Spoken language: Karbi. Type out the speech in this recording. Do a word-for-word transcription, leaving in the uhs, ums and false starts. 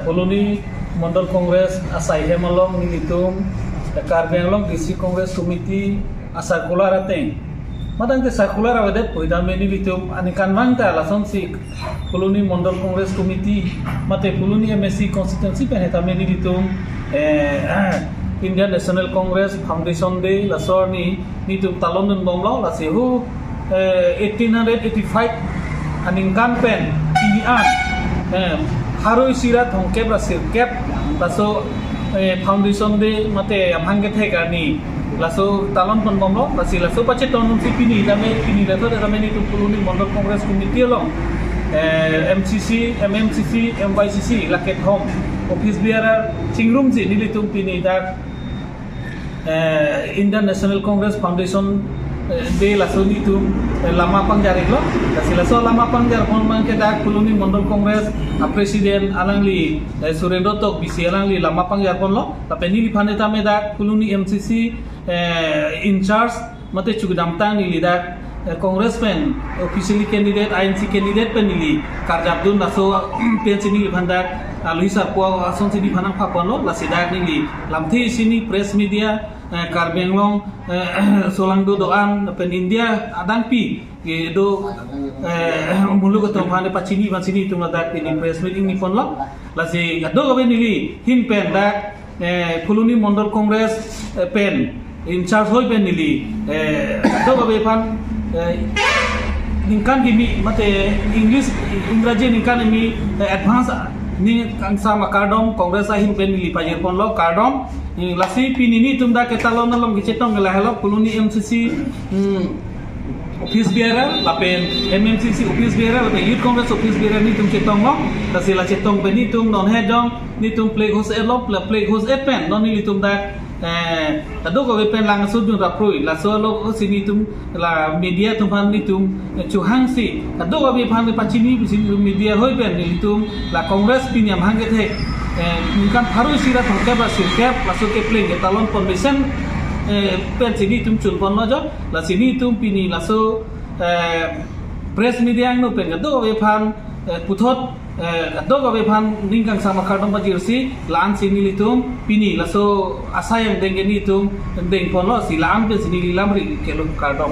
Phuloni Mondol Congress asai hem along nelitum Karbi Anglong District Congress Committee a circular ateng, matangte circular avedet pu tame nelitum aningkanvang ta lasonsi Phuloni Mondol Congress Committee mate Phuloni M A C constituency pen hetame nelitum eh, Indian National Congress Foundation Day laso arni nelitum talon dunbomlo. Lasi hu eh, eighteen hundred eighty-five aningkan pen pini an eh, pharo isi ra thomkep ra sirkep laso eh, Foundation Day mate amhang kethek arni laso talon ponbomlo. Lasi laso pachetongsi pini tame, pini laso tame nelitum Phuloni Mondol Congress Committee along eh, M C C, M M C C, M Y C C la kethom office bearer chingrumsi nelitum pini dak eh, Indian National Congress Foundation eh, Day laso nelitum eh, lama pangjar-iklo. Lasi laso lama pangjar pon abangke dak Phuloni Mondol Congress a President alangli eh, Surendra Tokbi si alangli lama pangjar ponlo. Lapen neliphan tame dak Phuloni M C C eh, in charge mate chukdamtang neli dak eh, Congress pen officially candidate, I N C candidate pen neli karjapdun laso pensi neliphan dak alohi sarpo asonsi neliphan nangpha ponlo. Lasi dak neli lamthe isi ni press media eh, Karbi Anglong eh, solangdo do-an pen India adangpi kedo eh, muluk atum aphan pachini pachini atum ladak pini press meet ingni ponlo. Lasi kadokave neli ahin pen dak eh, Phuloni Mondol Congress eh, pen in charge hoi pen neli eh, kadokave aphan eh, ningkan kimi mate English, Ingraji ningkan kimi eh, advance ningkangsam akardom Congress ahin pen neli pajir ponlo, kardom. Eh, lasi pini nelitum dak ketalon along kechetong ke lahelo, Phuloni M C C hmm, office bearer lapen M M C C office bearer lapen Youth Congress office bearer nelitum chetonglo. Lasi la chetong pen nelitum non he jong nelitum flag hoist-etlo, la flag hoist-et pen non nelitum dak eh, kadokave pen lang asudun raprui laso along si nelitum la media atum aphan nelitum eh, chuhangsi kadokave aphan pachini pachini media hoi pen nelitum la Congress pini amhang kethek eh, ningkan pharo isi ra thomkep ra sirkep laso kepleng ketalon ponmesen eh, pensi nelitum chun ponlo jo. Lasi nelitum pini laso eh, press media angno pen kadokave aphan eh, puthot eh, kadokave aphan ningkangsam akardom pajirsi la-ansi nelitum pini laso asai angdeng ke nelitum deng ponlo. Si la-an pensi neli lamri kelo, kardom.